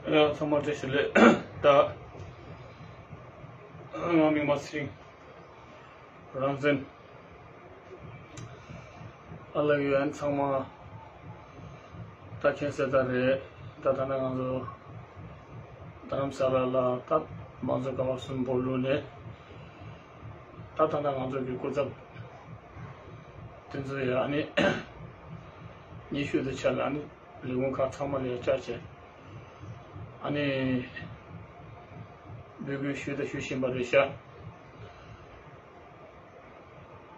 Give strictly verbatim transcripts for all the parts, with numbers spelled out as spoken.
ཡང་ཚང་མ་བཀྲ་ཤིས་བདེ་ལེགས། ད་ང་མིག་དམར་ཚེ་རིང་། རང་བཙན། ཨ་ལགས་ཡོད་ཚང་མ། ད་མཁྱེན་གསལ་ལྟར་རེད། ད་ད་ནང་ང་ཚོ་རྡ་རམ་ས་ལ་ལ་ད་དམངས་གཙོ་ཀ་བ་གསུམ་བོར་ལུགས་ནས། ད་ད་ནང་ང་ཚོ་གི་སྐུ་ཚབ་དེ་ཚོ་ཡ་ཨ་ནི་ཉི་ཤུ་དུ་ཆ་ལ་ཨ་ནི་ལས་ཁུངས་ཁག་ཚང་མ་ལ་ཡ་བཅར་བྱས། ཨ་ནི་འབོད་སྐུལ་ཞུས་དང་ཞུ་བཞིན་པ་རེད་ཤག་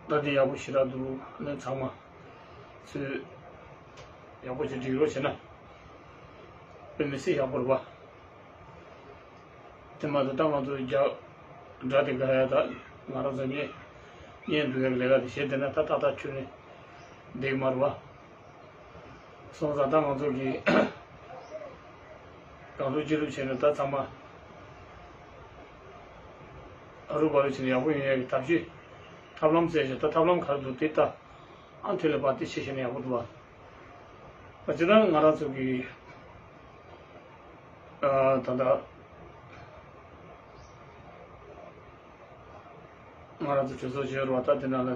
ད་དེ་ཡག་པོ་ཞེ་དྲག་འདུག་ཨ་ནི་ཚང་མ་ཚོས་ཡག་པོ་ཅིག་སྒྲིག་རོགས་བྱས་ན་དཔེ་མི་སྲིད་ཡག་པོ་རེད་པ། དེ་མ་གཏོགས་ད་ང་ཚོ་རྒྱ་དགྲ་དེ་ག་ཡ་ད་ང་རང་ཚོ་གཉེན་གཉེན་སྡུག་ཡག་ལས་ཀ་དེ་བྱས་བསྡད་ན་ད་ཏག་ཏག་ཁྱོད་ནི་འདེགས་མ་རེད་པ། སོང་ཙང་ད་ང་ཚོ་གི་གང་ཐུབ་ཅི་ཐུབ་བྱས་ནས་ད་ཚང་མ་ཨ་རུ་བ་རུ་བྱས་ནས་ཡག་པོ་ཡོང་ཡག་གི་ཐབས་ཤེས་ཐབས་ལམ་བཙལ་བྱས། ད་ཐབས་ལམ་ག་རེ་འདུག་དེ་ལྟ་ཨང་དེ་ལ་བ་དེ་ཤེས་བྱས་ནས་ཡག་པོ་འདུག་བ། ད་ཅི་ད་ང་རང་ཚོ་གི་ཨ་ད་ད། ང་རང་ཚོ་གྲོས་ཚོགས་བྱས་རུ་བ་ད་དེ་ནང་ལ་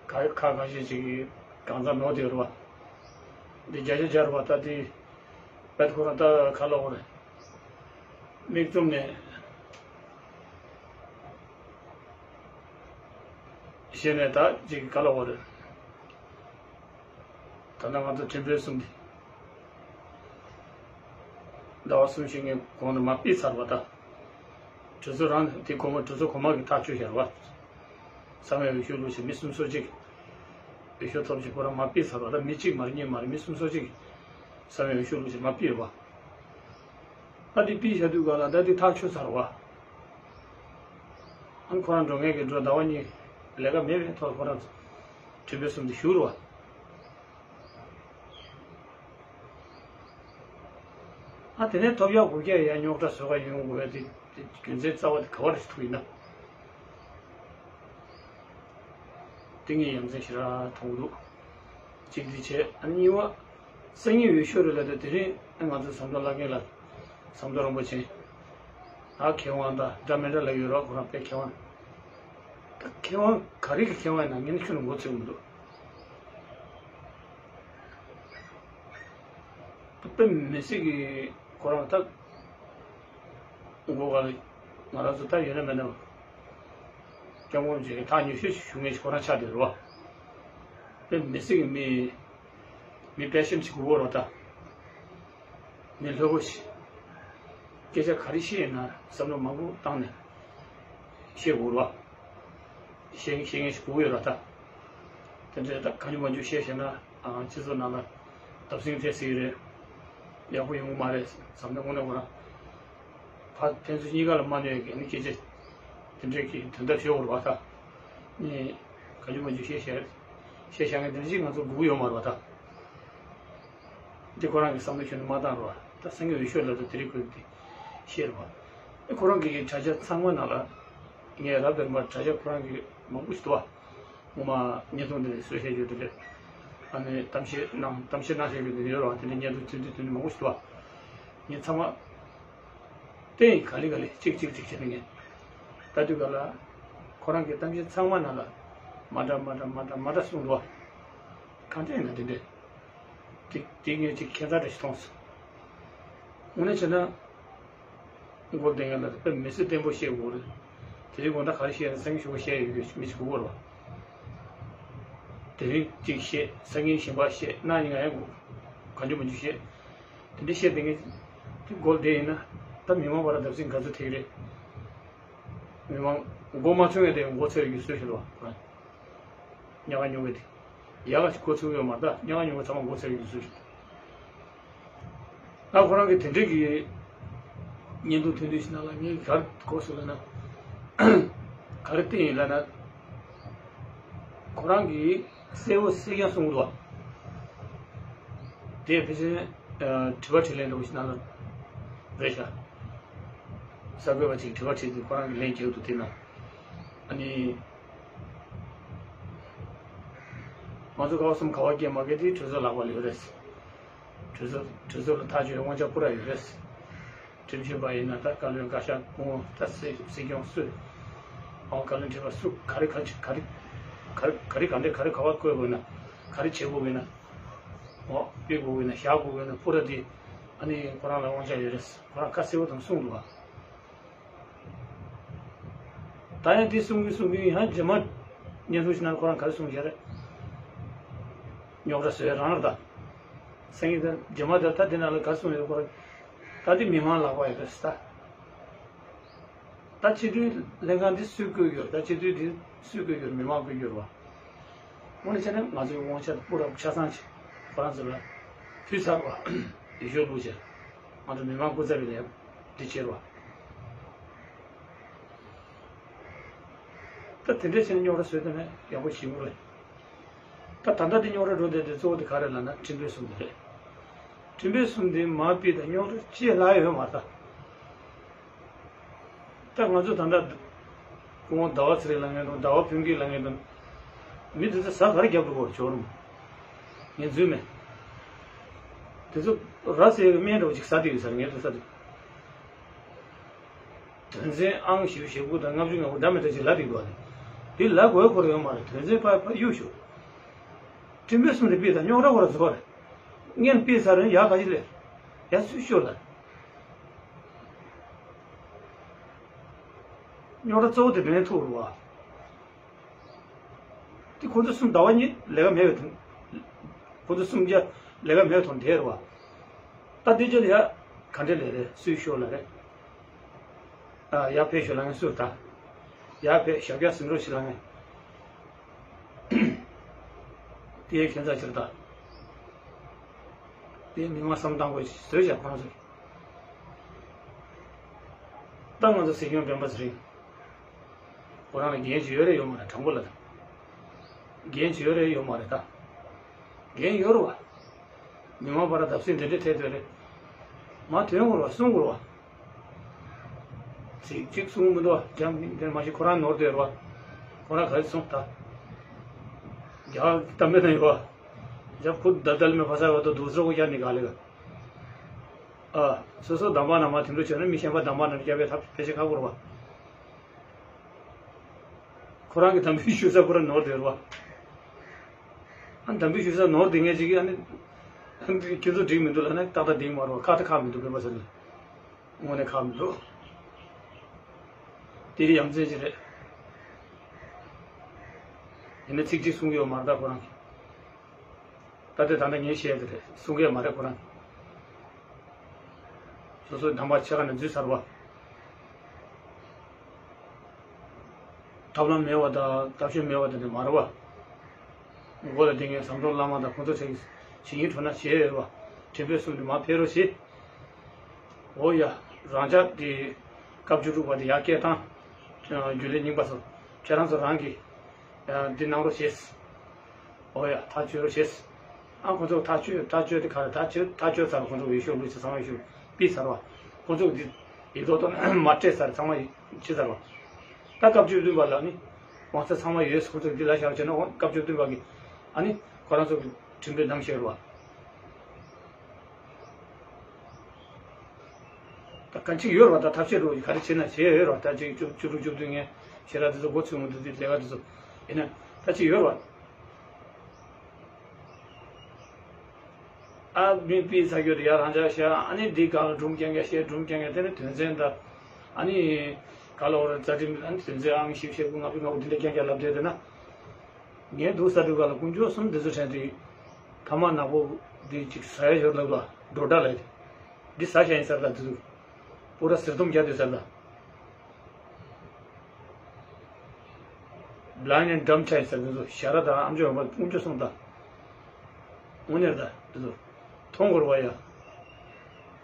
ཁ་ཁ་ཁ་ཤས་ཅིག་གིས་གང་ཟག་ནོར་བསྡད་རུ་བ། འདི་བརྒྱ་ཆ་བརྒྱ་རུ་བ་ད་དེ་བེད་ཁོ་རང་ད་ཁ་ལོག་རེད། མིག་བཙུམ་ནས་བཤད་ནས་ད་ཅིག་ཁ་ལོག་རེད། ད་ལྟ་ང་ཚོ་ཁྲིམས་དཔོན་གསུམ་དེ་ཟླ་བ་གསུམ་བཞི་ནས་གོང་དུ་མ་ཕུད་ཚར་བ་དང་། གྲོས་ཚོགས་རང་དེ་གོང་མ་གྲོས་ཚོགས་གོང་མ་གིས་ཐག་གཅོད་བྱས་པ། ས་གནས་འོས་ཤོག་བླུགས་བྱས་མི་སུམ་ཅུ་སོ་གཅིག་འོས་ཤོག་ཐོབ་བྱས་ཁོ་རང་མ་ཕུད་ཚར་བ་དང་། མི་གཅིག་མ་རེད་གཉིས་མ་རེད་མི་སུམ་ཅུ་སོ་གཅིག་ས་གནས་འོས་ཤོག་བླུགས་བྱས་མ་ཕུད་ཡོད་པ། ད་དེ་ཕུད་བྱ་དུས་ག་ལ་ད་དེ་ཐག་ཆོད་ཚར་བ། ཨ་ཁོ་རང་འགྲོ་མཁན་གྱི་འགྲོ་ཟླ་བ་གཉིས་ལས་ཀ་མེད་པའི་ཐོག་ཁོ་རང་ཁྲིམས་དཔོན་གསུམ་དེ་བཞུགས་རུ་བ། ཨ་དེ་ནས་ཐོབ་ཡག་དགོས་ཀྱག་ཡ་རྙོག་དྲ་བཟོ་ག་ཡོང་དགོས་པའི་དེ་དེ་རྒྱུ་མཚན་རྩ་བ་དེ་ག་བ་རེད་ཐུག་ཡིན་ན། དེ་ངས་ཡ་མཚན་ཞེ་དྲག་མཐོང་གི་འདུག་གཅིག་དེ་བྱས། ཨ་ནི་གཉིས་པ། སང་ཉིན་འོས་ཤོག་རེད་ལབ་དུས་དེ་རིང་ང་ཚོ་ཟམ་གདོང་བླ་རྒན་ལགས། ཟམ་གདོང་རིན་པོ་ཆེ། ཨ་མཁས་དབང་དང་འདྲ་མི་འདྲ་ལབ་ཡོད་རོགས། ཁོ་རང་དཔེ་མཁས་དབང་། ད་མཁས་དབང་ག་རེ་གི་མཁས་དབང་ཡིན་ན་ངས་ནི་ཁྱོན་ནས་མགོ་ཚོས་མི་འདུག་དཔེ་མི་སྲིད་ཀྱི་ཁོ་རང་ད་མགོ་ག་ལ་ང་རང་ཚོ་ད་ཡོད་ན་མེད་ན་སྐྱབས་མགོན་གྱི་ཐག་ཉེ་ཤོས་ཤིག་ཞུ་མཁན་ཞིག་ཁོ་རང་ཆགས་བསྡད་རེད་བ། དཔེ་མི་སྲིད་ཀྱི་མི་མི་པེ་ཤན་ཞིག་དགོས་རེད་ད། མི་ལྷོད་པོ་ཞིག་སྐད་ཆ་ག་རེ་བཤད་ཡིན་ན་བསམ་བློ་མང་པོ་བཏང་ནས་བཤད་དགོས་རེད་བ། བཤད་བཤད་མཁན་ཞིག་དགོས་ཡོད་རེད་ད། དེ་འདྲའི་ད་གང་བྱུང་མང་བྱུང་བཤད་བཤད་ན་ཨ་སྤྱི་ཚོགས་ནང་ལ་བརྡབ་གསིག་འཕྲད་སྲིད་རེད། ཡག་པོ་ཡོང་གི་མ་རེད་བསམ་ནས་དངོས་གནས་ཁོ་རང་ཕ་ཕན་ཚུན་གཉིས་ཀ་ལ་མ་གནོད་ཀྱི་ནི་སྐད་ཆ་དེ་འདྲའི་གི་དོན་དག་བྱེད་དགོས་རེད་བ་ད། ནི་གང་བྱུང་མང་བྱུང་བཤད་བཤད་བཤད་བཤད་མཁན་དེ་འདྲ་ཅིག་ང་ཚོ་དགོས་ཀྱི་ཡོད་མ་རེད་བ་ད། འདི་ཁོ་རང་གི་བསམ་བློ་ཁྱོན་ནས་མ་བཏང་རོགས། ད་སེང་གེ་འོད་ཤོད་ལབ་དུས་དེ་རིང་ཁོས་འདི་བཤད་རེད་བ། ཨེ་ཁོ་རང་གི་དྲ་རྒྱ་ཚང་མ་ནང་ལ་ངས་རབ་དེར་མར་དྲ་རྒྱ་ཁོ་རང་གི་མང་པོ་ཞིག་འདུག་བ། ངོ་མ་བརྙན་ཐུང་འདི་ནས་བཟོས་བཤད་རྒྱུ་དེ་རེད། ཨ་ནི་གཏམ་བཤད་གནང་གཏམ་བཤད་གནང་བཤད་རྒྱུ་དེ་ཡོད་རེད་བ། དེ་འདྲའི་བརྙན་ཐུང་ཚུན་ཚོད་དེ་འདྲ་མང་པོ་ཞིག་འདུག་བ། ངས་ཚང་མ་བསྟན་ཡིན། ག་ལེ་ག་ལེ་གཅིག་གཅིག་གཅིག་བྱས་ནས་ངས་ལྟ་དུས་ག་ལ་ཁོ་རང་གི་གཏམ་བཤད་ཚང་མ་ནང་ལ་མ་འདྲ་མ་འདྲ་མ་འདྲ་མ་འདྲ་གསུངས་འདུག་བ། གང་འདྲ་ཡིན་ན་དེ་འདྲས། དེ་དེ་ངས་ཅིག་ཁྱད་མཚར་འདྲ་ཞིག་མཐོང་སོང་། དངོས་གནས་བྱས་ན། མགོ་བདེ་ངན་ལ་དཔེ་མི་སྲིད་བརྟན་པོ་བཤད་དགོས་རེད། དེ་རིང་དགོང་དག་ག་རེ་བཤད་ན་སང་ཉིན་ཞོགས་པ་བཤད་ཡོད་རྒྱུ་མི་ཞིག་དགོས་རེད་བ། དེ་རིང་གཅིག་བཤད་སང་ཉིན་གཞན་པ་བཤད་གནངས་ཉིན་ང་ཡང་དགོས། གང་བྱུང་མང་བྱུང་བཤད། དེ་འདྲ་བཤད་བསྡད་མཁན་དེ་མགོ་བདེ་ཡིན་ན་ད་མི་མང་བར་བརྡབ་གསིག་ག་ཚོད་ཐེབས་རེད། མི་མང་མགོ་མ་ཚོས་ངས་དེ་མགོ་ཚོས་ཡོད་རྒྱུ་བཟོས་ཤིག་རེད་བ། ཉག་ག་ཉོ་གི་དེ། ཡག་ག་ཞིག་གོ་ཚུགས་ཡོད་མ་རེད་ད། ཉག་ག་ཉོ་གི་ཚང་མ་མགོ་ཚོས་ཡོད་ཚུལ་རེད། ད་ཁོ་རང་གིས་དེ་འདྲའི་གི་བརྙན་ཐུང་ཐུང་ཐུང་ཞིག་ནང་ལ་ངས་ག་རེ་གོ་སོང་ལབ་ན། ག་རེ་བསྟན་ཡིན་ལབ་ན། ཁོ་རང་གིས་གསལ་པོ་གསལ་རྐྱང་གསུངས་འདུག་བ། དེ་ཕལ་ཆེར་དྲི་བ་དྲིས་ལན་འདྲ་བོ་ཞིག་ནང་ལ་རེད་ཤག་གསར་འགོད་པ་ཅིག་དྲི་བ་དྲིས་དུས་ཁོ་རང་གིས་ལན་རྒྱག་འདུག་དེ་ན། ཨ་ནི། ང་ཚོ་ཀ་བ་གསུམ་ག་བ་སྐྱེས་མ་སྐྱེས་དེ་གྲོས་ཚོགས་ལག་པ་ལ་ཡོད་རེད། གྲོས་ཚོགས་གྲོས་ཚོགས་ལ་ཐག་གཅོད་དབང་ཆ་པུ་ར་ཡོད་རེད། ཁྲིམས་ཞིབ་པ་ཡིན་ན་ད་བཀའ་བློན་བཀའ་ཤག་སྐུ་ངོ་ད་སྲིད་སྲིད་སྐྱོང་སུ། ཨོ་བཀའ་བློན་ཁྲི་པ་སུ་ག་རེ་ག་ཅི་ག་རེ་ག་རེ་ག་འདྲས་ག་རེ་ག་བ་བསྐོས་དགོས་ན་ག་རེ་བྱེད་དགོས་ཡིན་ན། ཨོ་སྤེལ་དགོས་ཡིན་ན་བཞག་དགོས་ཡིན་ན་པུ་ར་དེ་ཨ་ནི་ཁོ་རང་ལ་དབང་ཆ་ཡོད་རེད། ཁོ་རང་ཁ་གསལ་པོ་དང་གསུངས་འདུག་བ། ད་ཡང་དེ་གསུང་གི་གསུང་གི་ཡང་རྗེས་མ་སྙན་སེང་ཞུ་ན་ཁོ་རང་ག་རེ་གསུང་བཞག་རེད། རྙོག་དྲ་བཟོས་རང་རེད་ད། སེང་གེ་ད་རྗེས་མ་དེར་ད་དེ་ནང་ལ་ག་རེ་གསུང་ཡོད་ཁོ་རང་། ད་དེ་མི་མང་ལག་པ་ཡོད་རེད་ད། ད་སྤྱི་འཐུས་ལྷན་ཁང་འདི་སུས་བསྐོས་ཡོད། ད་སྤྱི་འཐུས་འདི་སུས་བསྐོས་ཡོད། མི་མང་བསྐོས་ཡོད་རེད་བ། དངོས་གནས་བྱས་ན་ང་ཚོའི་དབང་ཆ་སྤུ་རབ་ཆ་ཚང་ཆེ་ཁོ་རང་ཚོ་ལ་ཕུལ་ཚར་བ། ཡེ་ཤུ་ལུགས་བྱས་ང་ཚོ་མི་མང་སྐུ་ཚབ་པའི་ལས་འདི་བྱེད་རེད་བ། ད་དེ་འདྲས་བྱས་ནས་རྙོག་དྲ་བཟོས་ཐུབ་ན་ཡག་པོ་ཞིག་རེད། ད་ད་ལྟ་འདི་རྙོག་དྲ་འགྲོ་བསྡད་དེ་གཙོ་བོ་དེ་ག་རེ་ལབ་ན་ཁྲིམས་དཔོན་གསུམ་དེ་རེད། ཁྲིམས་དཔོན་གསུམ་དེ་མ་ཕུད་ད་རྙོག་དྲ་ཅི་ལ་ཡོད་མ་རེད་ད། ད་ང་ཚོ་ད་ལྟ་སྐུ་ངོ་ཟླ་བ་ཚེ་རིང་ལབ་མཁན་དང་ཟླ་བ་ཕུན་སྐྱིད་ལབ་མཁན་དང་། མི་དེ་ཚོ་ཟ་ག་རེ་རྒྱབ་འགྲོ་གོ་ཇོ་རུམ། ངས་འཛུལ་མེད། དེ་ཚོ་ར་བཟི་བའི་སྨན་འདྲ་བོ་ཅིག་ཟ་བསྡད་ཡོད་ས་རེད། ངས་དེ་ཟ་བསྡད། དོན་ཚན་ཨང་བཞི་བཅུ་ཞེ་དགུ་དང་ལྔ་བཅུ་ང་དགུ་འདྲ་མི་འདྲ་ཅིག་ལབ་བསྡད་འདུག་བ། དེ་ལབ་དགོས་ཁོ་རང་ཡོད་མ་རེད། དོན་ཚན་ཕར་ཕར་གཡུག་ཞོག་ཁྲིམས་དཔོན་གསུམ་དེ་ཕུད་ད་རྙོག་དྲ་ཁོ་རང་བཟོ་བ་རེད། སྔོན་ཕུད་ཚར་རེད། ཡ་ག་ཅི་ལས། ཡ་སུས་ཤོར་ལ། རྙོག་དྲ་གཙོ་བོ་དེ་འདྲ་ཐུག་རུ་བ། དེ་ཁོ་ཚོ་གསུམ་ཟླ་བ་གཉིས་ལས་ཀ་མེད་པའི་དོན། ཁོ་ཚོ་གསུམ་བརྒྱ་ལས་ཀ་མེད་པའི་དོན་དེ་རུ་བ། ད་དེ་ཅི་ལ་ཡ་ག་འདྲ་ལས་རེད། སུས་ཤོར་ལ་རེད། ཨ་ཡ་ཕེབས་ཤོག་ལ་ངས་སུར་ད། ཡ་ཕེབས་ཞབས་བཀྱག་ཟིན་རོགས་ཞིག་ལ་ངས། དེའི་ཁྱད་མཚར་ཕྱིར་ད། དེའི་མི་མང་བསམ་བཏང་དགོས་ཞེས་བཟོས་བཞག་ཁོང་ཚོས། ད་ང་ཚོ་སྲིད་སྐྱོང་སྤེན་པ་ཚེ་རིང་། ཁོ་རང་ལ་འགན་ཅིག་ཡོད་རེད་ཡོད་མ་རེད་དྲང་པོ་ལ་ད། འགན་ཅིག་ཡོད་རེད་ཡོད་མ་རེད་ད། འགན་ཡོད་རེད་བ། མི་མང་བར་བརྡབ་གསིག་འདི་འདྲས་ཐེབས་དོན་རེད། མ་དོན་དགོས་རེད་བ། གསུང་དགོས་རེད་བ། ཚིག་གཅིག་གསུང་མི་འདུག་བ། རྒྱང་འདིར་མ་གཞི་ཁོ་རང་ནོར་བསྡད་རེད་བ། ཁོ་རང་ག་རེ་གསུངས་ད། རྒྱ་གཏམ་དཔེ་ན་ཡོད་བ། རྒྱ་ཁུ་ད་དལ་མེ་ཕ་ས་བ་དོ་དུག་སོ་གོ་རྒྱ་ནི་ག་ལེ་ག་ཨ། སོ་སོ་དམ་པ་ན་མ་དེ་འདྲ་བྱོས་ན་མི་གཞན་པ་དམ་པ་ན་རྒྱ་བའི་ཐབས་ཕལ་ཆེར་ཁག་པོ་རེད་བ། ཁོ་རང་གི་དམ་པའི་ཞུ་ས་ཁོ་རང་ནོར་བསྡད་རེད་བ། ཨ་དམ་པའི་ཞུ་ས་ནོར་བསྡད་མཁན་ཅིག་གིས་ཨ་ནི། ཁྱོད་ཚོ་འགྲིག་མི་འདུག་ལབ་ན་ཏག་ཏག་འགྲིག་མ་རེད་བ། ཁག་ཏུ་ཁག་མི་འདུག་སྤེན་པ་ཚེ་རིང་། དངོས་གནས་ཁག་མི་འདུག་དེ་ཡ་མཚན་ཅིག་རེད། ཡིན་ན་ཚིག་གཅིག་གསུང་གི་ཡོད་མ་རེད་ད་ཁོ་རང་གིས། ད་ལྟ་ད་ལྟ་ངས་བཤད་དེ་རེད། གསུང་གི་མ་རེད་ཁོ་རང་། སོ་སོའི་དམ་པ་ཆེ་ཁ་ནས་འཛུལ་ཚར་བ། ཐབས་ལམ་མེད་པ་དང་ཐབས་ཤེས་མེད་པ་དེ་འདྲ་མ་རེད་བ། མགོ་ལ་བསྡད་མཁན་ཟམ་གདོང་བླ་མ་དང་ཁོང་ཚོ་བྱེད་ཀྱི་བྱེད་ཉིན་འཕྲོ་ན་བྱེད་ཡོད་བ། ཁྲིམས་དཔོན་གསུམ་དེ་མར་ཕེབས་རོགས་བྱེད། འོ་ཡ། རང་ཅག་དེ་སྐབས་བཅུ་དྲུག་པ་དེ་ཡར་སྐད་བཏང་། རྒྱུན་ལས་རྙིང་པ་ཚོ། ཁྱེད་རང་ཚོ་རང་གིས་འདི་གནང་རོགས་བྱེད། འོ་ཡ། ཐག་གཅོད་རོགས་བྱེད། ཨ་ཁོ་ཚོ་ཐག་གཅོད་ཐག་གཅོད་དེ་ག་རེ་ཐག་གཅོད་ཐག་གཅོད་ཚར། ཁོ་ཚོ་འོས་ཤོག་བླུགས་ཚེ་ཚང་མ་འོས་ཤོག་ཕུལ་ཚར་བ། ཁོ་ཚོ་འདི་ཡིག་ཐོག་ཏུ་མ་སྤྲད་ཚར། ཚང་མ་ཕྱིན་ཚར་བ། ད་སྐབས་བཅུ་བདུན་པ་ལ་ནི་དབང་ཆ་ཚང་མ་ཡོད། ཁོ་ཚོ་འདི་ལ་བཞག་བྱས་ན་སྐབས་བཅུ་བདུན་པ་གི་ཨ་ནི་ཁོ་རང་ཚོ་གི་ཁྲིམས་དཔོན་བདམས་བཞག་རེད་བ། ད་གང་ཅིག་ཡོད་རེད་བ། ད་ཐབས་ཤེས་རུ་ག་རེ་བྱེད་ན་བྱེད་ཡོད་རེད་བ། ད་ཅིག་བཅུ་བཅུ་དྲུག་བཅུ་བདུན་ངས་ཞེ་དྲག་དེ་ཚོ་མགོ་ཚོས་མི་འདུག་དེ་ལས་ཀ་དེ་ཚོ་ཡིན་ན་ད་ཅིག་ཡོད་རེད་བ། ཨ་མི་ཕུད་ཚར་རྒྱུ་དེ་ཡ་རང་ཅག་བཤད། ཨ་ནི་འདི་གང་ལ་སྒྲུང་རྐྱང་རྐྱང་བཤད། སྒྲུང་རྐྱང་རྐྱང་དེ་ནི་དོན་ཚན་ད་ཨ་ནི་ག་ལ་འོ་ར་རྩ་ཁྲིམས་ཨ་ནི་དོན་ཚན་ཨང་བཞི་བཅུ་ཞེ་དགུ་ལྔ་བཅུ་ང་དགུ་འདི་འདྲ་རྐྱང་རྐྱང་ལབ་བསྡད་དེ་ན། ངས་འདུག་ས་འདུག་ག་ལ་དཀོན་མཆོག་གསུམ་འདི་ཚོ་དྲན་དུས། ཐ་མག་ནག་པོ་འདི་ཅིག་ཟ་ཡ་ཞོར་ལབ་ལ་འགྲོ་འདྲ་ལས། འདི་ཟ་ཤ་ཡིན་ས་ལ་འདི་ཚོ། པུ་ར་ཟེར་སྡོམ་རྒྱག་དུས་ས་ལ། Blind and dumb child ཟེར་འདི་ཚོ་ཞ་ར་དང་ཨམ་ཅོག་ཡོང་བ་དཀོན་མཆོག་གསུམ་དང་། དངོས་གནས་ད་འདི་ཚོ། མཐོང་དགོས་རེད་བ་ཡ།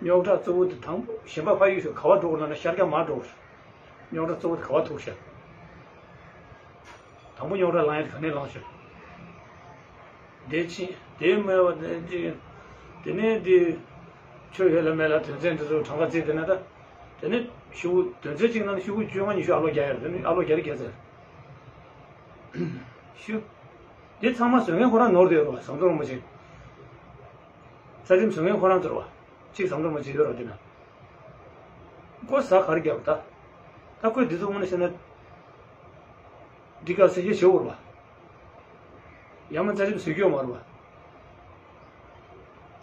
རྙོག་དྲ་གཙོ་བོ་དེ་དང་པོ་གཞན་པ་ཕ་ཡུལ་ཤོག་ག་བ་འགྲོ་དགོས་ན་ན་ཤར་རྒྱག་མར་འགྲོ་དགོས་རེད། རྙོག་དྲ་གཙོ་བོ་དེ་ག་བ་ཐུག་ཤག་དང་པོ་རྙོག་དྲ་ལངས་ཡ་དེ་ག་ནས་ལངས་ཤག་དེ་ཕྱིན་དེ་མེད་བ་དེ་ཅི། དེ་ནས་དེ་ཆོས་ཡོད་ལ་མེད་ལ་དོན་ཚན་དེ་ཚོ་གྲངས་ཀ་བརྩིས་དེ་ན་ད། དེ་ནས་ཤོག་བུ་དོན་ཚན་གཅིག་ནང་ནས་ཤོག་བུ་བཅོ་ལྔ་ཉི་ཤུ་ཨ་ལོ་རྒྱག་ཡ་རེད། དེ་ནས་ཨ་ལོ་རྒྱག་རེ་རྒྱག་ཚར། ཤོག་དེ་ཚང་མ་བཟོ་མཁན་ཁོ་རང་ནོར་བསྡད་ཡོད་རེད་བ། ཟམ་གདོང་རིན་པོ་ཆེ། རྩ་ཁྲིམས་བཟོ་མཁན་ཁོ་རང་ཚོ་རེད་བ། གཅིག་ཟམ་གདོང་རིན་པོ་ཆེ་ཡོད་རེད་བ་དེ་ན། ཁོ་ཟ་ག་རེ་རྒྱབ་ད། ད་ཁོས་འདི་ཚོ་དངོས་གནས་བཤད་ན། འདི་ག་ཟེར་ཞེས་བྱེད་འོར་བ། ཡང་མ་རྩ་ཞིབ་ཟོས་སྐྱོ་མར་བ།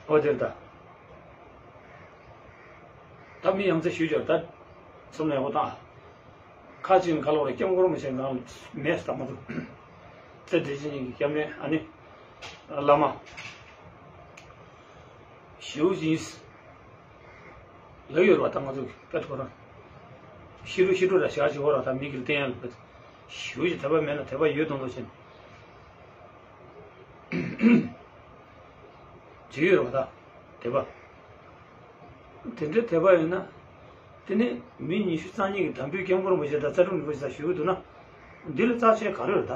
ཨོ་དེར་ད། ད་མི་ཡང་རྩ་ཞུས་ཀྱང་ད། སོམ་ནས་ཨོ་ད། ཁ་ཅིག་ཁ་ལོག་ལ་སྐྱབས་མགོན་རིན་པོ་ཆེ་ནང་མེད་སྟབས་མ་ཐུབ། རྩེ་བདེ་ཆེན་གྱི་སྐྱབས་གནས་ཨ་ནི། བླ་མ། ཞེའུ་ཅིན། ལབ་ཡོད་རེད་བ། ད་ང་ཚོ་དཔེ་ཐོག་རང་། ཤི་རུ་ཤི་རུ་ར་ཞག་ཅིག་འོ་ར་ད་མི་གིར་བསྟན་ཡ་ལ་བས། ཞེའུ་ཅིན་དད་པ་མེད་ན་དད་པ་ཡོད་དང་དོ་ཆེན། ཅི་ཡོད་རེད་བ་ད། དད་པ། དེ་འདྲའི་དད་པ་ཡོད་ན། དེ་ནི་མི་ཉི་ཤུ་རྩ་གཉིས་ཀྱི་དམ་པའི་སྐྱབས་མགོན་རིན་པོ་ཆེ་དང་རྩ་ཁྲིམས་རིན་པོ་ཆེ་དང་ཞུ་གི་འདུག་ན། འདི་ལ་རྩ་ཆེན་ག་རེ་རེད་ད།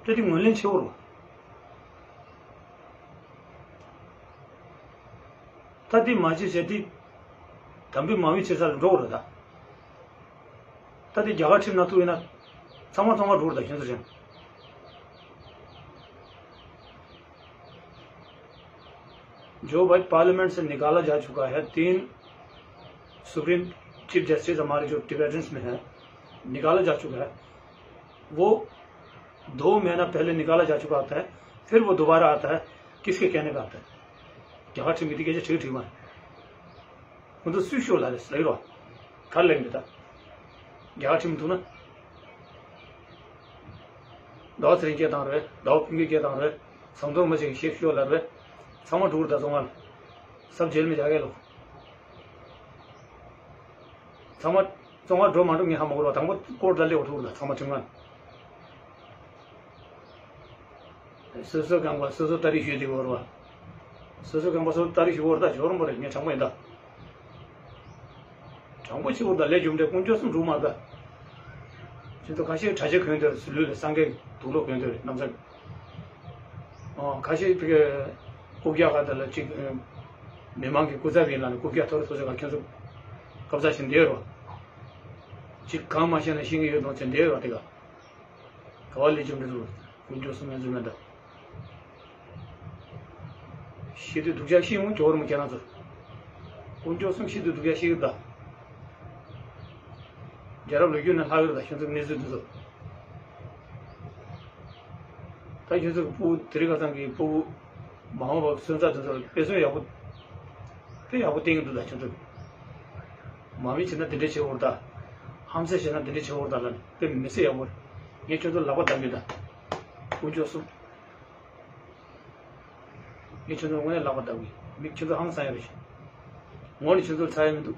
ད་དེ་ངོས་ལེན་བྱེད་འོར་བ། ད་དེ་མ་བྱེད་བྱས་དེ། དམ་པའི་མ་འོས་བྱེད་ས་ལ་འགྲོ་དགོས་རེད་ད། ད་དེ་རྒྱ་གར་ཁྲིམས་ནང་བཙུགས་ཡིན་ན། ཚང་མ་ཚང་མ་འགྲོ་རེད་ད་ཁྱོད་ཚོ་རེད། जो भाई पार्लियामेंट से निकाला जा चुका है तीन सुप्रीम चीफ जस्टिस हमारे जो टिबेटन्स में हैं, निकाला जा चुका है। वो दो महीना पहले निकाला जा चुका आता है, फिर वो दोबारा आता है, किसके कहने का आता है? རྒྱ་གར་ཁྲིམས་ཀྱི་དེ་སྐད་ཆ་དྲིས་དྲིས་མ། ཁོང་ཚོ་སུས་ཤོད་ལ་རེད་ཟེར་རོ། ག་ལེན་འདི་ད། རྒྱ་གར་ཁྲིམས་འདུག་ན། ཟླ་བ་ཚེ་རིང་སྐད་བཏང་རེད། ཟླ་བ་ཕུན་སྐྱིད་སྐད་བཏང་རེད། ཟམ་གདོང་རིན་པོ་ཆེ་གི་ཤེས་ཤོད་ལ་རེད། ཚང་མ་འགྲུག་རེད་ད་བཙོན་ཁང་ལ། སབ་འཇལ་མི་རྒྱ་སྐད་ལོ། ཚང་མ། བཙོན་ཁང་འགྲོ་མ་འགྲོ་ངས་ཧ་མ་གོ་རོགས། དང་པོ་ཀོར་ལ་སླེབས་འོ་ཐུག་ལ་ཚང་མ་ཁྲིམས་ཁང་། སོ་སོ་རྐང་པ་སོ་སོ་ལྟ་རེས་ཞུས་ཏེ་འོར་བ། སོ་སོ་རྐང་པ་སོ་སོ་ལྟ་རེས་ཞུ་འོར་ད་ཇོ་རོང་པོ་རེད། ངས་དྲང་པོ་ཡིན་ད། དྲང་པོ་ཆེ་བོ་ད་ལས་རྒྱུ་འབྲས་དཀོན་མཆོག་གསུམ་འགྲུབ་མ་ད། ཁྱེད་ཚོ་ཁ་ཤས་གྲྭ་ཆས་གོན་དེར་ལུས་ལ་སངས་རྒྱས་དུག་ལོག་གོན་དེར་རྣམ་ཚ། ཁ་ཤས་དེ་ག་རྐུབ་བཀྱག་ག་དེ་ལ་ཅིག་མི་མང་གི་སྐུ་ཚབ་ཡིན་ལ་ནི་རྐུབ་བཀྱག་ཐོར་སོ་སོ་ག་ཁྱོད་ཚོ་སྐབས་ཚ་བཞིན་བསྡད་རོགས། ཅིག་གང་མ་ཤེས་ན་ཤེས་ཀྱི་ཡོད་དང་ཚེ་འདས་རོགས་དེ་ག། ག་བ་ལས་ཀྱང་མི་འདུག་དཀོན་མཆོག་གསུམ་ཡན་ཚོད་མེད་ད། ཤི་དུས་སྡུག་ཅག་ཤི་འོང་ཇོ་བོར་མི་ཁྱེད་རང་ཚོ། དཀོན་མཆོག་གསུམ་ཤི་དུས་སྡུག་ཅག་ཤི་གི་ད། རྒྱལ་རབས་ལོ་རྒྱུས་ནས་ལྷག་ཡོད་ད་ཁྱོད་ཚོ་གནས་ཚུལ་འདི་ཚོ། ད་ཁྱོད་ཚོ་གི་སྤུ་གུ་དེ་རིང་ཁ་སང་གི་སྤུ་གུ་མ་འོངས་པ་སོན་རྩ་དེ་ཚོ་ལ་དཔེ་མཚོན་ཡག་པོ། དཔེ་ཡག་པོ་བསྟན་གི་འདུག་ད་ཁྱོད་ཚོ། མ་མི་བྱེད་ན་དེ་འདྲ་བྱེད་འོར་ད། ཧམ་སེ་བྱེད་ན་དེ་འདྲ་བྱེད་འོར་ད་ལ་ནི་དཔེ་མི་སྲིད་ཡག་པོ་རེད། ངས་ཁྱོད་ཚོ་ལག་པ་བརྡབ་གི་ད། དཀོན་མཆོག་གསུམ། ངས་ཁྱོད་ཚོ་དངོས་གནས་ལག་པ་བརྡབ་གི་མི་ཁྱོད་ཚོ་ཧང་སང་ཡ་རེད་ཤག་ངོ་ནས་ཁྱོད་ཚོ་ཚ་ཡ་མི་འདུག་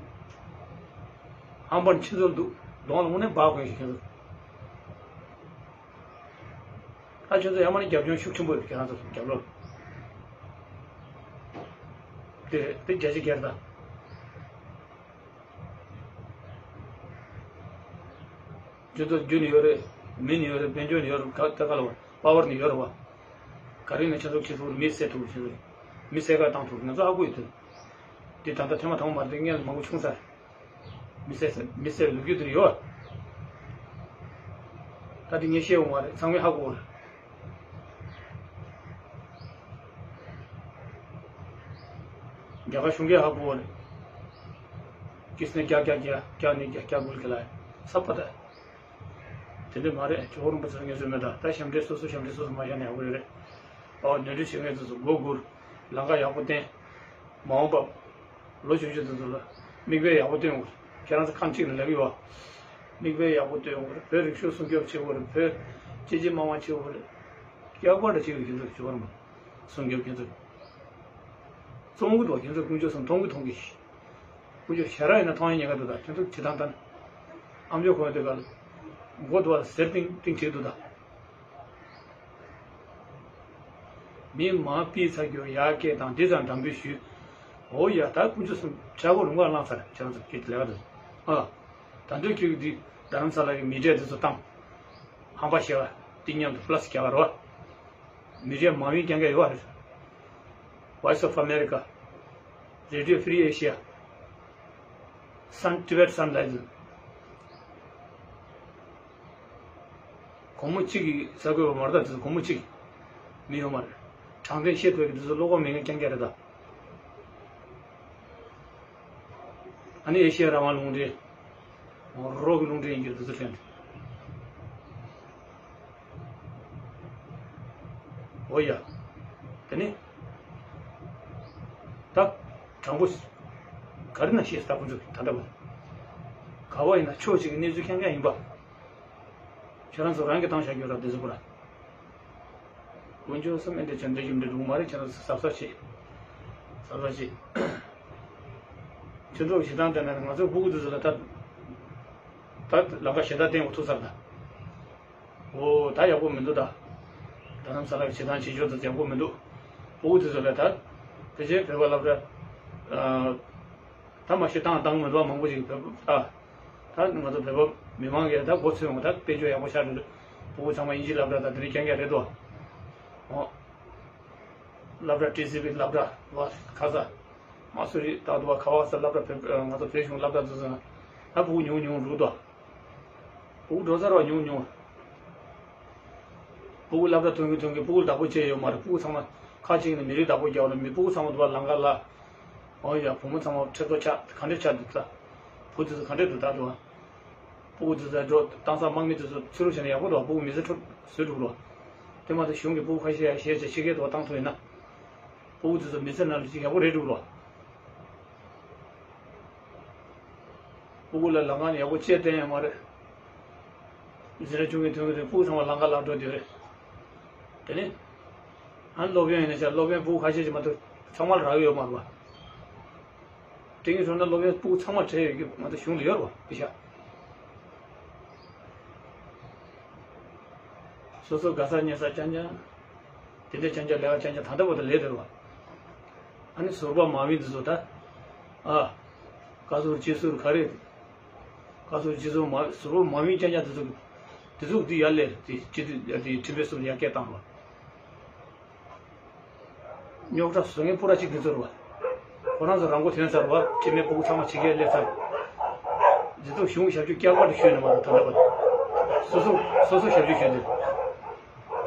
ཧམ་པ་ནི་ཁྱོད་ཚོ་འདུག་གདོང་ལ་དངོས་གནས་འབག་གོན་ཤིག་ཁྱོད་ཚོ། ད་ཁྱོད་ཚོ་ཡ་མ་ནི་རྒྱབ་ལྗོངས་ཤུགས་ཆེན་པོ་རེད་ཁྱེད་རང་ཚོ་རྒྱབ་ལོགས། དེ་རེད་དེ་རྒྱ་ཆེ་རྒྱལ་ད། ཁྱོད་ཚོ་རྒྱུ་ནི་ཡོད་རེད། མི་ནི་ཡོད་རེད། དཔལ་འབྱོར་ནི་ཡོད་རེད། ད་ད་ག་ལ་བ་པ་ཝར་ནི་ཡོད་རེད་བ། ག་རེ་ནས་ཁྱོད་ཚོ་ཁྱེད་ཚོ་མི་བསད་ཐུབ་ཁྱོད་ཚོ་མི་བསད་ག་བཏང་ཐུབ་ང་ཚོ་ཧ་གོ་ཡོད་དོ། འདི་ད་ལྟ་ཐེངས་མ་དང་པོ་མ་རེད་དེ་སྔོན་ལ་མང་པོ་བྱུང་ཚར། མི་བསད་མི་བསད་ལོ་རྒྱུས་དེ་ཡོད། ད་དེ་ངས་བཤད་འོང་བ་རེད་ཚང་མས་ཧ་གོ་བ་རེད། རྒྱ་གར་གཞུང་གིས་ཧ་གོ་བ་རེད། ཀིས་ནས་རྒྱ་རྒྱ་རྒྱ་རྒྱ་ནས་རྒྱ་རྒྱ་གུལ་གི་ལ་ས་པ་ད། དེ་འདྲ་མ་རེད་ཇོ་བོ་རིན་པོ་ཆེ་ངས་བཟོས་མེད་ད་ད་ཞབས་འདྲེན་སོ་སོ་ཞབས་འདྲེན་སོ་སོ་མ་བཞག་ནས་ཡག་པོ་ཡོད་རེད། ཨོ་ནོར་འཁྲུལ་བྱེད་མཁན་ཚོ་ཚོ་མགོ་སྒུར་ལམ་ཁ་ཡག་པོ་བསྟན། མ་འོངས་པ། ལོ་ཆུང་ཆུང་དེ་ཚོ་ལ་མིག་དཔེ་ཡག་པོ་སྟོན་དགོས། ཁྱེད་རང་ཚོ་ཁམས་གཅིག་ནས་ལབ་ཡོད་བ། མིག་དཔེ་ཡག་པོ་སྟོན་དགོས་རེད། བོད་རིག་གཞུང་སྲུང་སྐྱོབ་བྱེད་དགོས་རེད། བོད་སྐྱེས་ཆེན་དམངས་དམག་བྱེད་དགོས་རེད། སྐྱག་པ་འདྲ་བྱེད་དགོས་ཁྱེད་ཚོ་ཇོ་བོ་རིན་པོ་སྲུང་སྐྱོབ་ཁྱེད་ཚོ། བཙོང་གི་འདུག་ཁྱེད་ཚོ་དཀོན་མཆོག་གསུམ་མཐོང་གི་མཐོང་གི། དཀོན་མཆོག་ཞེ་དྲག་ཡིན་ན་མཐོང་ཡ་ཉེན་ཁ་འདུག་ད་ཁྱེད་ཚོ་ཇི་ལྟར་ལྟར་ན། ཨ་མཆོག་ཁོང་དེ་ག་ལ། མགོ་དུ་བ་ཟེར་ཏིང་ཏིང་བྱེད་འདུག་ད། མི་མང་པི་ཚ་རྒྱུ་ཡར་སྐད་དང་འདི་ཙམ་དྲང་པོའི་ཞུས། འོ་ཡ་ད་དཀོན་མཆོག་གསུམ་བྱ་སྒོ་རུང་བ་བླངས་ཚར་བྱ་ཚར་སྐད་ལས་ཀ་དུ། ཨ། ད་འདོད་ཁྱོད་ཀྱི་འདི་རྡ་རམ་ས་ལ་གི་མི་འབྲེལ་འདི་ཚོ་བཏང་། ཧམ་པ་ཤེས་པ་འདི་མཉམ་དུ་པླ་སི་རྒྱག་ག་རོ། མི་འབྲེལ་མ་ཡིན་རྐྱང་རྐྱང་ཡོད་པ་རེད། Voice of America, Radio Free Asia, Sun Tibet Sunrise། སྒོར་མོ་གཅིག་གིས་གསར་འགོད་པ་མ་རེད་ད་དེ་ཚོ་སྒོར་མོ་གཅིག་མི་ཡོད་མ་རེད། དྲང་བདེན་བཤད་ཐུབ་ཀྱི་དེ་ཚོ་བློ་ཁོག་མེད་མཁན་རྐྱང་རྐྱང་རེད་ད། ཨ་ནི་ཨེ་ཤེ་ཡ་རང་དབང་རླུང་འཕྲིན། རོགས་ཀྱི་རླུང་འཕྲིན་ཡིན་རྒྱུ་དེ་ཚོ་དྲན་འདུག་འོ་ཡ། དེ་ནི། ད། དྲང་པོ། ག་རེ་ན་ཤེས་ད་ཁོ་ཚོ་ད་ལྟ་བར། ག་བ་ཡིན་ན་ཕྱོགས་གཅིག་གི་གནས་ཚུལ་རྐྱང་རྐྱང་ཡིན་པ། ཁྱེད་རང་ཚོ་རང་གིས་བཏང་བཞག་རྒྱུ་ར་དེ་ཚོ་པོ་ར། དཀོན་མཆོག་གསུམ་ཨེ་འདྲ་བྱ་འདྲ་ཡིན་འདྲ་འདུག་མ་རེད། ཁྱེད་རང་ཚོ་གཟབ་གཟབ་བྱེད། གཟབ་གཟབ་བྱེད། ཁྱེད་ཚོ་ཞེ་སྡང་དེ་ན་ང་ཚོ་སྤུ་གུ་དེ་ཚོ་ལ་ད། ད་ལམ་ཁ་ཞེ་སྡང་བསྟན་དགོས་ཐུག་ཚར་ད། འོ་ད་ཡག་པོ་མི་འདུག་ད། ད་ནམ་ས་ལ་ཞེ་སྡང་བྱེད་ཆོག་ད་ཡག་པོ་མི་འདུག་སྤུ་གུ་དེ་ཚོ་ལ་ད། དེ་རྗེས་བོད་པ་སློབ་གྲྭ། ད་མ་ཤེས་བཏང་བཏང་མི་འདུག་མང་པོ་ཞིག་བོད་པ་ད། ད་ང་ཚོ་བོད་པ་མི་མང་གིས་ད་མགོ་ཚོས་འོང་ད་དཔལ་འབྱོར་ཡག་པོ་ཤར་འདུག་སྤུ་གུ་ཚང་མ་དབྱིན་ཇི་སློབ་གྲྭ་དང་དེ་རིགས་རྐྱང་རྐྱང་རེད་དོ། འོ། སློབ་གྲྭ་ཊི་སི་བི་སློབ་གྲྭ་བ་ཁ་ས། མ་སུ་རི་ཏག་ཏུ་བ་ཁ་བ་ས་སློབ་གྲྭ་བོད་ང་ཚོ་བོད་གཞུང་སློབ་གྲྭ་དུ་སོང་ན་ད་སྤུ་གུ་ཉུང་ཉུང་རུ་དོ། སྤུ་གུ་འགྲོ་ས་ར་ཉུང་ཉུང་། སྤུ་གུ་སློབ་གྲྭ་ཐོན་གི་ཐོན་གི་སྤུ་གུ་བདག་པོ་བྱས་ཡོད་མ་རེད། སྤུ་གུ་ཚང་མ་ཁ་ཅིག་ནི་མི་རིགས་བདག་པོ་རྒྱག་ལ་མི་སྤུ་གུ་ཚང་མ་དུ་བ་ལང་ཀ་ལ། འོ་ཡ་བུ་མོ་ཚང་མ་ཁྲེ་ཐོ་ཆགས་ག་འདྲས་ཆགས་འདུག་ད། བུ་དེ་ཚོ་ག་འདྲས་འདུག་ད་དུ་བ། སྤུ་གུ་དེ་ཚོ་འགྲོ་བཏང་ས་དམག་མི་དེ་ཚོ་ཚུར་རུ་བྱས་ན་ཡག་པོ་འདུག་སྤུ་གུ་མི་ཚེ་འཕྲོ་བཟོས་འགྲོ་གི་རོ། དེ་མ་གཏོགས་གཞུང་གི་སྤུ་གུ་ཁ་ཤས་ཡ་ཤས་ཆེ་ཆེ་སྐད་དུ་བ་བཏང་ཐུབ་ཡིན་ན། སྤུ་གུ་དེ་ཚོ་མི་ཚེ་ནང་ལ་ཅིག་ཡག་པོ་རེད་འགྲོ་གི་རོ། སྤུ་གུ་ལ་ལམ་ཁ་ནས་ཡག་པོ་བཅད་བསྟན་ཡོད་མ་རེད། འཛིན་གྲྭ་བཅུ་གཉིས་ཐོན་གྱི་རེད། སྤུ་གུ་ཚང་མ་ལམ་ཁ་ལ་འགྲོ་བསྡད་རེད། དེ་ནས། ཨ་སློབ་ཡོན་ཡིན་ན་ཆ་སློབ་ཡོན་སྤུ་གུ་ཁ་ཤས་ཅིག་མ་གཏོགས་ཚང་མ་ལ་རག་གི་ཡོད་མ་རེད་བ། དེ་གཉིས་སོང་ན་སློབ་ཡོན་སྤུ་གུ་ཚང་མ་སྤྲད་ཡོད་ཀྱི་མ་གཏོགས་གཞུང་ལ་ཡོད་རེད་བ་པི་ཤ། སོ་སོ་དགའ་ས་ཉེ་ས་རྐྱང་རྐྱང་། དེ་འདྲ་རྐྱང་རྐྱང་ལས་ཀ་རྐྱང་རྐྱང་ད་ལྟ་བར་དུ་ལས་དེ་རེད་བ། ཨ་ནི་ཟུར་པ་མ་བིན་འདི་ཚོ་ད། ཨ། བཀའ་ཟུར་སྤྱི་ཟུར་ག་རེ། བཀའ་ཟུར་སྤྱི་ཟུར་མ་ཟུར་པ་མ་བིན་རྐྱང་རྐྱང་འདི་ཚོ། འདི་ཚོ་འདི་ཡར་སླེབས་དེ་སྤྱི་འཐུས་ཡར་དེ་ཁྲིམས་དཔོན་ཟུར་ཡར་སྐད་བཏང་རོགས། རྙོག་དྲ་བཟོ་མཁན་སྤུ་ར་གཅིག་དེ་ཚོ་རེད་བ། ཁོ་རང་ཚོ་རང་མགོ་ཐོན་ཚར་བ་ཁྲིམས་མེད་སྤུ་གུ་ཚང་མ་ཕྱི་རྒྱལ་སླེབས་ཚར། འདི་ཚོ་གཞུང་ཞབས་ཞུ་བསྐྱར་བཀའ་ལ་ཞུས་ནས་མ་གཏོགས་ད་ལྟ་བར། སོ་སོ་སོ་སོ་ཞབས་ཞུ་ཞུས་ནས།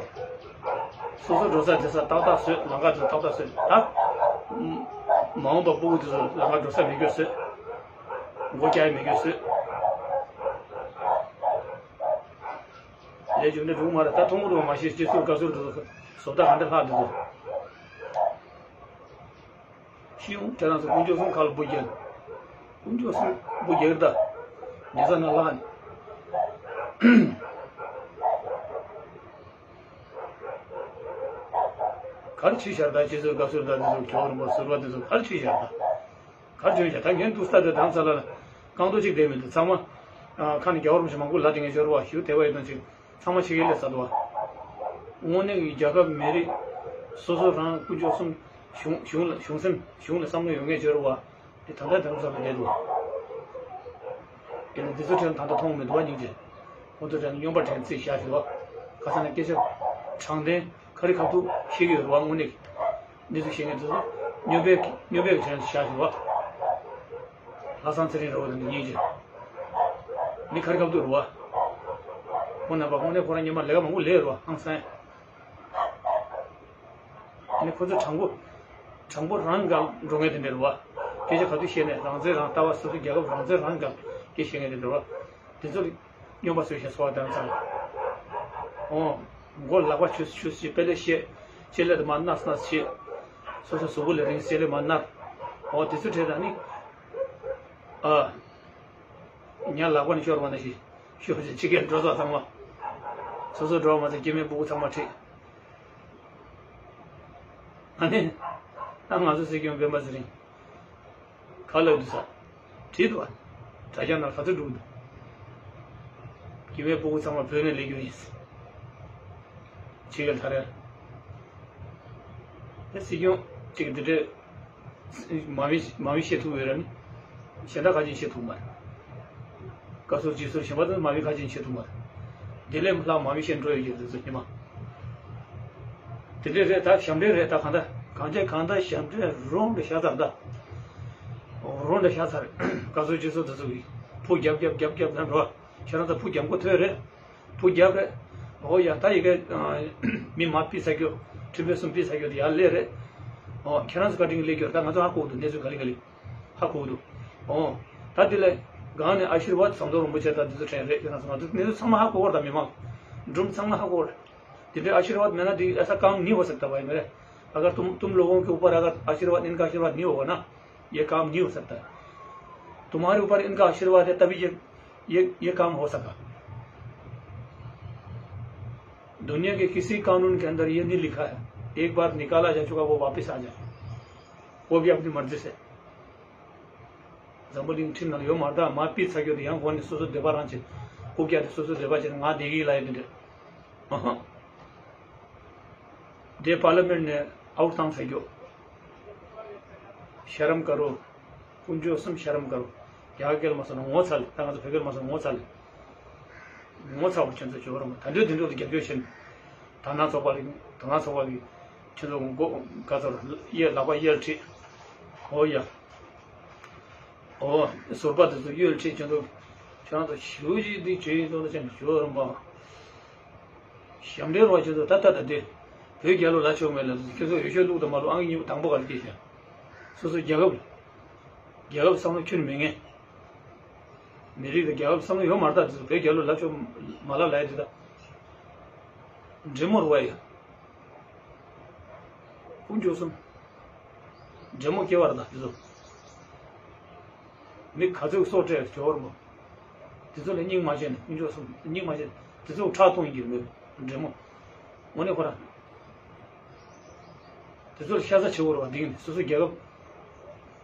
སོ་སོ་འགྲོ་ས་འགྲོ་ས་ཏག་ཏག་བཟོས། ལམ་ཁ་ཚོ་ཏག་ཏག་བཟོས་ད། མ་འོངས་པ་སྤུ་གུ་དེ་ཚོ་ལམ་ཁ་འགྲོ་ས་མེད་རྒྱུ་བཟོས། མགོ་བཀྱག་མེད་རྒྱུ་བཟོས། ལས་རྒྱུ་འབྲས་འགྲུབ་མ་རེད། ད་མཐོང་གི་འདུག་མ་གཞི་སྤྱི་ཚོགས་བཀའ་ཟུར་དེ་ཚོ་བཟོ་ལྟ་ག་འདྲ་ལྷག་འདུག་ཤི་ཡོང་དེ་རང་ཚོ་དཀོན་མཆོག་གསུམ་ཁ་ལ་འབུ་རྒྱག་དཀོན་མཆོག་གསུམ་འབུ་རྒྱག་ད། ཉེ་ས་ན་ལྷག་ནས། གར་ཆི་ཤར་ད་ཅི་ཟེར་ག་ཟེར་ད་དེ་ཚོ་གྱོག་རིམ་པ་ཟུར་བ་དེ་ཚོ་གར་ཆི་ཤར་ད། གར་བྱོན་ཤར་ད་ངན་འདུག་ས་དེ་དང་ས་ལ་རྐང་ཐོག་གཅིག་བསྡད་མི་འདུག་ཚང་མ། ཁ་ནས་རྒྱ་བོར་མི་ཤེས་མང་པོ་ལ་དེ་ངས་ཤོར་བ་ཞུ་དེ་བ་ཡོད་དང་ཅིག་ཚང་མ་ཕྱི་རྒྱལ་ལས་ས་དུ་བ། དངོས་གནས་ཀྱི་རྒྱལ་ཁབ་མི་རིགས་སོ་སོ་རང་དཀོན་མཆོག་གསུམ་གཞུང་གཞུང་ལ་གཞུང་སེམས་གཞུང་ལ་བསམ་བློ་ཡོད་མཁན་ཤོར་བ། དེ་ད་ལྟ་དེ་རུ་ས་ལ་བསྡད་འདུག་དེ་ནས་འདི་ཚོ་དྲན་ད་ལྟ་མཐོང་མི་འདུག་བ་སྙིང་རྗེ། ཁོ་ཚོ་དྲན་སྨྱོན་པ་དྲན་རྩིས་བཞག་ཞུ་བ། ཁ་སང་ནས་སྐད་ཆ་དྲང་བདེན་ག་རེ་ཁ་ཐུག་བཤད་ཀྱི་ཡོད་རེད་བ་དངོས་གནས་ཀྱི། འདི་ཚོ་བཤད་མཁན་ཚོ་སྨྱོན་པའི་སྨྱོན་པའི་དྲན་བཞག་ཞུ་བ། ལྷག་བསམ་ཚེ་རིང་རེད་བ་དེ་འདི་སྙིང་རྗེ། མི་ག་རེ་ཁ་ཐུག་རེད་བ། ཁོང་རྣམ་པ་དངོས་གནས་ཁོ་རང་སྔོན་མ་ལས་ཀ་མང་པོ་ལས་ཡོད་རེད་བ་ཧང་སང་། ཨ་ནི་ཁོ་ཚོ་དྲང་པོ། དྲང་པོ་རང་འགལ་འགྲོ་མཁན་དེ་འདྲ་རེད་བ། སྐད་ཆ་ག་དུས་བཤད་ནས་རང་བཙན་རང་ལྟ་བ་སོ་སོ་རྒྱལ་ཁབ་རང་བཙན་རང་འགལ་སྐད་བཤད་མཁན་དེ་འདྲ་རེད་བ། དེ་ཚོ་ལ་སྨྱོན་པ་བཟོས་བཞག་སོ་བ་དང་ཚང་། ཨོ། མགོ་ལག་པ་ཆུ་ཆུ་ཞིག་དཔེ་ལས་བཤད། ལྕེ་ལས་དུ་མ་ནར་ནར་བྱེད། སོ་སོ་གཟུགས་པོ་ལས་རིང་ལྕེ་ལས་མ་ནར། ཨོ་དེ་ཚོ་བྲལ་ད་ནི། ཨ། ཉ་ལག་པ་ནས་ཤོར་བ་ནང་བཞིན་ཤོར་ཞིང་ཕྱི་རྒྱལ་འགྲོ་ས་ཚང་མ། སོ་སོ་འགྲོ་བ་མ་ཚད་སྐྱེ་དམན་སྤུ་གུ་ཚང་མ་ཁྲིད། ཨ་ནི། ད་ང་ཚོ་སྲིད་སྐྱོང་སྤེན་པ་ཚེ་རིང་། ག་ལབ་འདུག་ས། བྲིས་འདུག་བ། དྲ་རྒྱ་ནང་ག་ཚོད་འགྲོ་གི་འདུག་སྐྱེ་དམན་སྤུ་གུ་ཚང་མ་བོད་ནས་སླེབས་རྒྱུ་ཡིན། ཕྱི་རྒྱལ་ཐར་ཡ། ད་སྲིད་སྐྱོང་གཅིག་འདི་འདྲའི། མ་བི་མ་བི་བཤད་ཐུབ་ཡོད་ར་ནི། གཞན་དག་ཁ་ཅན་བཤད་ཐུབ་མ་རེད། བཀའ་ཟུར་སྤྱི་ཟུར་གཞན་པ་ཚོ་མ་བི་ཁ་ཅན་བཤད་ཐུབ་མ་རེད། དེ་ལས་ལྷག་མ་བི་བཤད་འགྲོ་ཡོད་ཀྱི་རེད་ཚོ་ཉི་མ། དེ་འདྲས་རེད་ད་ཞབས་འདྲེན་རེད་ད་གང་ལྟར་གང་བྱས་གང་ལྟར་ཞབས་འདྲེན་རོང་འདྲ་བཞག་ཚར་ད། རོང་འདྲ་བཞག་ཚར། བཀའ་ཟུར་སྤྱི་ཟུར་དེ་ཚོ་གིས་ཕུ་རྒྱབ་རྒྱབ་རྒྱབ་རྒྱབ་ན་འགྲོ། ཁྱེད་རང་ཚོ་ཕུ་རྒྱབ་མཁོ་ཐོས་རེད། ཕུ་རྒྱབ་རེད། འོ་ཡ་ད་ཡི་གེ་མི་མ་ཕི་ས་སྐྱོ། ཁྲིམས་དཔོན་གསུམ་ཕི་ས་སྐྱོ་དེ་ཡར་སླེབས་རེད། འོ་ཁྱེད་རང་ཚོ་བཀའ་དྲིན་གྱིས་སླེབས་ཀྱི་རེད་ད་ང་ཚོ་ཧ་གོ་འདུག་གནས་ཚུལ་ག་ལེ་ག་ལེ། ཧ་གོ་འདུག་འོ། ད་དེ་ལས་གང་ནས་ཨ་ཤིར་ཝཱད་ཟམ་གདོང་རིན་པོ་ཆེ་དང་དེ་ཚོ་དྲན་རེད། ཁྱེད་རང་ཚོ་ང་ཚོ་གནས་ཚུལ་ཚང་མ་ཧ་གོ་བར་དང་མི་མང་སྒྲུང་ཚང་མ་ཧ་གོ་བར། དེ་འདྲའི་ཨ་ཤིར་ཝཱད་མེད་ན་དེ་ऐसा काम नहीं हो सकता भाई मेरे। अगर तुम तुम लोगों के ऊपर अगर आशीर्वाद, इनका आशीर्वाद नहीं होगा ना, ये काम नहीं हो सकता। तुम्हारे ऊपर इनका आशीर्वाद है तभी ये ये ये काम हो सका। दुनिया के किसी कानून के अंदर ये नहीं लिखा है एक बार निकाला जा चुका वो वापस आ जाए, वो भी अपनी मर्जी से। འཛམ་བུ་གླིང་ཁྲིམས་ནང་ཡོད་མ་རེད། ད་མར་ཕུད་ཚར་རྒྱུ་དེ་ཡང་གོང་ནས་སོ་སོ་འདོད་པ་རང་བྱེད། རྐུབ་བཀྱག་དེ་སོ་སོ་འདོད་པ་བྱེད་ནས་ང་བསྡད་ཀྱི་ལབ་ཡ་དེ་འདྲ། ཨ་ཧ། དེ་པར་ལི་མེན་ནས་ཨའུཊ་བཏང་ཚར་རྒྱུ། ཤ་རམ་ཀ་རོ། དཀོན་མཆོག་གསུམ་ཤ་རམ་ཀ་རོ། རྒྱ་གར་སྐད་ལ་མ་སོང་ན་ངོ་ཚ་ལེ། ད་ང་ཚོ་བོད་སྐད་ལ་མ་སོང་ན་ངོ་ཚ་ལེ། ངོ་ཚ་བ་ཁྱོད་ཚོ་ཅོག་རོ་མ་ད་འདོད་དེ་འདོད་དུ་རྒྱབ་སྐྱོར་བྱེད། དར་ནག་ཚོགས་པ་ལ་དར་ནག་ཚོགས་པ་གི་ཁྱོད་ཚོ་མགོ་ག་ཚོར་གཡས་ལག་པ་གཡས་ཁྲིད། ཨོ་ཡ། ཨོ་ཟོར་པ་དེ་ཚོ་གཡས་ཁྲིད་ཁྱོད་ཚོ་ཁྱོད་རང་ཚོ་ཞུ་ཅིག་འདི་བྱོས་ཡིན་ཚོགས་ལ་ཅན་ཅོག་རོ་མ། ཞབས་འདྲེན་རོགས་ཁྱོད་ཚོ་ད་ལྟ་ད་དེ་བོད་རྒྱལ་ལོ་ལ་ཆོག་མེད་ལ་ཁྱོད་ཚོ་འོས་ཤོག་བླུག་དང་མ་བླུག་ཨང་གཉིས་པོ་དང་པོ་ག་ལ་སྐྱེས་ཤག་སོ་སོ་རྒྱལ་ཁབ་རྒྱལ་ཁབ་བསམ་བློ་ཁྱོན་མེད་ངེས། མི་རིགས་དང་རྒྱལ་ཁབ་བསམ་བློ་ཡོད་མ་རེད། ད་དེ་ཚོ་བོད་རྒྱལ་ལོ་ལ་ཆོག་མ་ལ་ལ་ཡ་དེ་ད་འདྲེ་མོར་བ་ཡ། དཀོན་མཆོག་གསུམ། འདྲེ་མོ་སྐྱེ་བ་རེད་ད་དེ་ཚོ། མི་ག་ཚོད་སྲོག་སྤྲད་ཇོ་བོར་མོ། དེ་ཚོ་ལ་སྙིང་མ་བྱས་ནས་དཀོན་མཆོག་གསུམ་སྙིང་མ་བྱས་དེ་ཚོ་ཁྲག་འཐུང་ཡིན་གྱི་མེད་འདྲེ་མོ། དངོས་གནས་ཁོ་རང་། དེ་ཚོ་ལ་ཤ་ཚ་ཆེ་བོ་རེད་བ་འདི་ཡིན་སོ་སོ་རྒྱལ་ཁབ།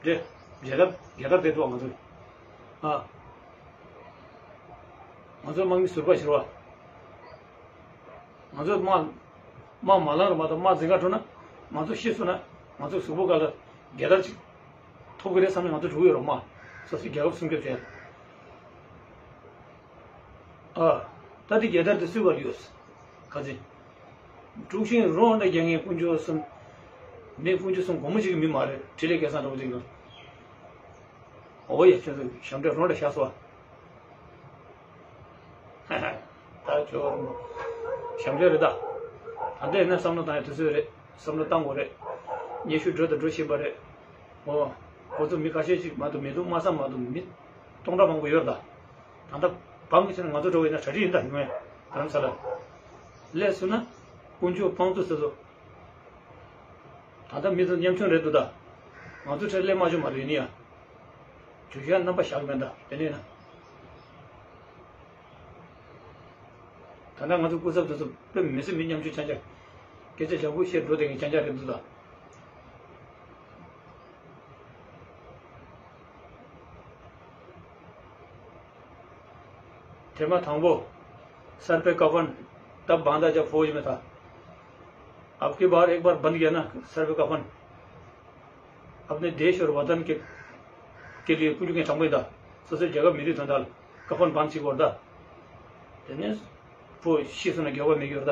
རེད། རྒྱལ་དར་རྒྱལ་དར་དེ་ཐོག་ང་ཚོ། ཨ། ང་ཚོ་དམག་མི་ཟུར་པ་ཞིག་རེད་བ། ང་ཚོས་དམག་དམག་མ་ལངས་རུང་མ་གཏོགས་དམག་འཛིང་ག་འགྲོ་ན་ང་ཚོ་ཤི་སོང་ན་ང་ཚོ་གཟུགས་པོ་ག་ལ་རྒྱལ་དར་ཅིག་ཐོབ་ཀྱི་རེད་བསམ་ནས་ང་ཚོ་འགྲོ་གི་ཡོད་རེད་མ། སོ་སོའི་རྒྱལ་ཁབ་སྲུང་སྐྱོབ་བྱས། ཨ། ད་དེ་རྒྱལ་དར་དེ་སུའི་བར་ཡོད། ག་ཚེ། དཀྲུག་ཤིང་རོ་འདྲ་རྒྱག་མཁན་དཀོན་མཆོག་གསུམ། མི་དཀོན་མཆོག་གསུམ་སྒོར་མོ་གཅིག་གི་མི་མ་རེད། འཕྲིན་ལས་སྐལ་བཟང་འདྲ་བོ་ཅིག་ལ། ཨོ་ཡ་ཁྱོད་ཚོ་ཞབས་འདྲེན་རོ་འདྲ་བཞག་སོང་། ད་ཁྱོད་ཞབས་འདྲེན་རེད་ད། ད་ལྟ་ཡིན་ན་བསམ་བློ་བཏང་ཡ་དུས་ཚོད་རེད། བསམ་བློ་བཏང་དགོས་རེད། སྙན་ཞུ་འགྲོ་དང་འགྲོ་བཞིན་པ་རེད། ཨོ། ཁོ་ཚོ་མི་ཁ་ཤས་ཅིག་མ་གཏོགས་མི་འདུག་དམག་ས་མ་གཏོགས་མི་སྟོང་ཕྲག་མང་པོ་ཡོད་རེད་ད། ད་ལྟ་བམ་གྱི་ཆ་ནས་ང་ཚོ་འགྲོ་བ་ཡིན་ན་གྲ་སྒྲིག་ཡིན་ད་ཡིན་ངོས་རྡ་རམ་ས་ལ། སླེབས་སོང་ན་དཀོན་མཆོག་དཔང་བཙུགས་ཟེར་ཚོ། ད་ལྟ་མི་ཚོ་ཉམ་ཆུང་རེད་འདུག་ད། ང་ཚོ་འཕྲལ་སླེབས་མ་བྱུང་མ་རེད་ཡིན་ཡ། བྱུང་ཤག་རྣམ་པ་བཞག་མེད་ད་དེ་ནས་ན། ད་ལྟ་ང་ཚོ་སྐུ་ཚབ་དེ་ཚོ་དཔེ་མི་སྲིད་མི་ཉམ་ཆུང་རྐྱང་རྐྱང་། སྐད་ཆ་ཞབས་པུ་བཤད་འགྲོ་བསྡད་མཁན་རྐྱང་རྐྱང་རེད་འདུག་ད། ཐེངས་མ་དང་པོ། सर पे कफन, तब बांधा जब फौज में था। अब की बार एक बार बंध गया ना सर पे कफन, अपने देश और वतन के, के लिए कुछ नहीं समझता। སོ་སོའི་རྒྱལ་ཁབ་མི་རིགས་དོན་དག་ལ་ཀ་ཕན་བང་ཅིག་བོར་ད། དེ་ནས་ཕོ་ཤི་སོང་ན་འགྱོད་པ་མི་འགྱུར་ད།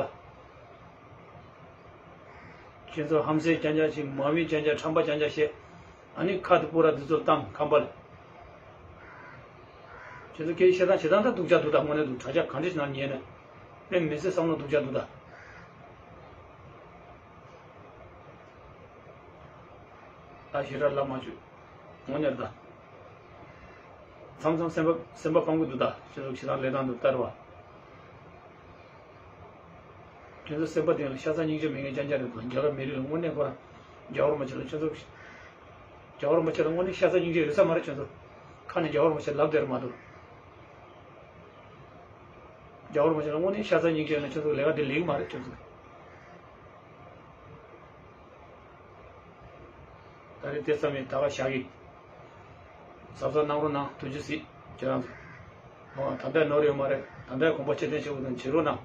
ཁྱེད་ཚོ་ཧམ་སེ་རྐྱང་རྐྱང་བྱེད། མ་ཝིན་རྐྱང་རྐྱང་ཁྲམ་པ་རྐྱང་རྐྱང་བཤད། ཨ་ནི་ཁ་དེ་སྤུ་ར་འདི་ཚོ་བཏང་ཁམས་པ་ལ། ཁྱེད་ཚོ་སྐད་ཆ་བཤད་སྟངས་བྱེད་སྟངས་ད་སྡུག་ཅག་འདུག་ད། དངོས་གནས་སྡུག་དྲག་ཅག་གང་འདྲ་ཞིག་ནང་ཉན་ནས། དཔེ་མི་སྲིད་བསམ་བློ་སྡུག་ཅག་འདུག་ད། ད་ཞེ་དྲག་ལབ་མ་བཅུག་དངོས་གནས་ད། མཚམས་མཚམས་སེམས་པ་སེམས་པ་ཕམ་གི་འདུག་ད། ཁྱེད་ཚོ་བྱེད་སྟངས་ལས་སྟངས་འདུག་ལྟར་བ། ཁྱེད་ཚོ་སེམས་པ་དེ་ལ་ཤ་ཚ་སྙིང་རྗེ་མེད་མཁན་རྐྱང་རྐྱང་རེད་འདུག་རྒྱལ་ཁབ་མི་རིགས་ལ་དངོས་གནས་ཁོ་རང་རྒྱལ་བ་རིན་པོ་ཆེ་ལ་ཁྱེད་ཚོ། རྒྱལ་བ་རིན་པོ་ཆེ་ལ་དངོས་གནས་ཤ་ཚ་སྙིང་རྗེ་ཡོད་ས་མ་རེད་ཁྱེད་ཚོ། ཁ་ནས་རྒྱལ་བ་རིན་པོ་ཆེ་ལབ་བསྡད་རེད་མ་གཏོགས། རྒྱལ་བ་རིན་པོ་ཆེ་ལ་དངོས་གནས་ཤ་ཚ་སྙིང་རྗེ་ཡོད་ན་ཁྱེད་ཚོ་ལས་ཀ་འདི་ལེགས་མ་རེད་ཁྱེད་ཚོ། ད་རེས་དེ་ཙམ་ཡིན། ད་ག་བཞག་གི། གཟབ་གཟབ་གནང་རོགས་གནང་། ཐུགས་རྗེ་གཟིགས་ཁྱེད་རང་ཚོ། ཨོ་ད་ལྟ་ནོར་ཡོད་མ་རེད། ད་ལྟ་དགོངས་པ་ཆེ་ལྡན་ཆེ་བོ་དང་བྱེད་རོགས་གནང་།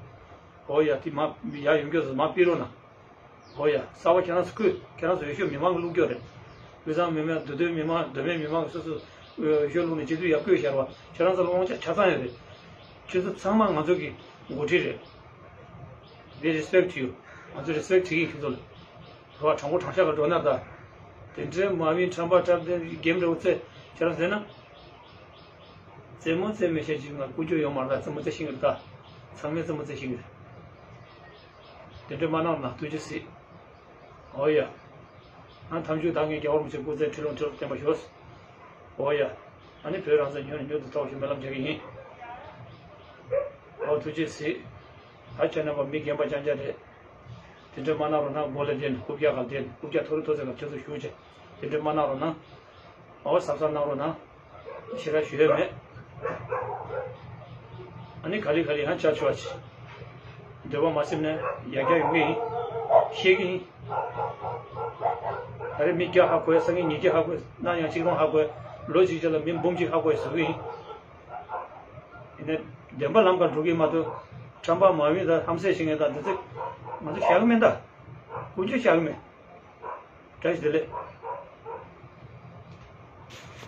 ཨོ་ཡ་དེ་མ་ཡ་ཡོང་རྒྱུ་ཚོ་མ་ཕུད་རོགས་གནང་། ཨོ་ཡ་གསར་པ་ཁྱེད་རང་ཚོ་བསྐུལ། ཁྱེད་རང་ཚོ་འོས་ཤོག་མི་མང་གི་བླུག་རྒྱུ་རེད། དབུས་གཙང་མི་མང་། མདོ་སྟོད་མི་མང་། མདོ་སྨད་མི་མང་གི་སོ་སོ་འོས་ཤོག་བླུག་ནས་སྤྱི་འཐུས་ཡར་བསྐོས་བཞག་པ་ཁྱེད་རང་ཚོ་ལ་དབང་ཆ་ཆ་ཚང་ཡོད་རེད། ཁྱེད་ཚོ་ཚང་མ་ང་ཚོ་གི་འགོ་ཁྲིད་རེད། We respect you. ང་ཚོ་རི་སི་པེག་བྱེད་ཀྱི་ཁྱེད་ཚོ་ལ། རོ་དྲང་པོ་དྲང་བཞག་ག་འགྲོ་ན་ད། དེ་འདྲའི་མ་ཝིན་ཁྲམ་པ་ཁྲམ་དེ་གེམ་འདྲ་བོ་རྩེ་ཁྱེད་རང་རྩེ་ན། རྩེད་མོ་རྩེ་མི་ཤེས་ཅིག་ང་ཀུན་སྤྱོད་ཡོད་མ་རེད་ད། རྩེད་མོ་རྩེ་ཤེས་ཀྱི་རེད་ད། ཚང་མས་རྩེད་མོ་རྩེ་ཤེས་ཀྱི་རེད། དེ་འདྲ་མ་གནང་ན་ཐུགས་རྗེ་གཟིགས། ཨོ་ཡ། ང་ཐམས་ཅད་བདག་གིས་རྒྱལ་བ་རིན་པོ་ཆེ་སྐུ་ཚེ་ཁྲི་ལོ་ཁྲི་ལོ་བརྟན་པར་ཤོག་ཨོ་ཡ། ཨ་ནི་བོད་རང་བཙན་མྱུར་ནས་མྱུར་དུ་ཐོབ་ཞུ་སྨོན་ལམ་རྒྱག་གི་ཡིན། ཨོ་ཐུགས་རྗེ་གཟིགས། ད་ཁྱེད་རྣམ་པ་མི་རྒན་པ་རྐྱང་རྐྱང་རེད། དེ་འདྲ་མ་གནང་རོགས་གནང་། སྒོ་ལ་བསྡད་ནས་རྐུབ་བཀྱག་སྒང་བསྡད་ནས་རྐུབ་བཀྱག་ཐོ་རེ་ཐོ་ཚད་ལ་ཁྱེད་ཚོ་བཞུགས་བྱས་དེ་འདྲ་མ་གནང་རོགས་གནང་། ཨོ་གཟབ་གཟབ་གནང་རོགས་གནང་། ཞེ་དྲག་ཞུ་ཡས་མེད། ཨ་ནི་ག་ལེ་ག་ལེ་ཡང་ཆ་ཆོག་ཅིག་འདོད་པ་མ་སེམས་ནས་ཡར་རྒྱས་ཡོང་གི་ཡིན། ཤེས་ཀྱི་ཡིན། ད་རེས་མི་བརྒྱ་ཧ་གོ་ཡ། སང་ཉིན་ཉིས་བརྒྱ་ཧ་གོ་ཡ། གནངས་ཡང་གཅིག་རང་ཧ་གོ་ཡ། ལོ་གཅིག་རྗེས་ལ་མི་འབུམ་གཅིག་ཧ་གོ་ཡ་བཟོ་གི་ཡིན། ཡིན་ནའི་བདེན་པ་ལམ་ཁར་འགྲོ་གི་མ་གཏོགས་ཁྲམ་པ་མ་འོས་དང་ཧམ་ཟས་བྱེད་མཁན་དང་འདི་ཚོ་ང་ཚོ་བཞག་གི་མིན་ད། ཀུན་སྤྱོད་བཞག་གི་མེད། བཀྲ་ཤིས་བདེ་ལེགས།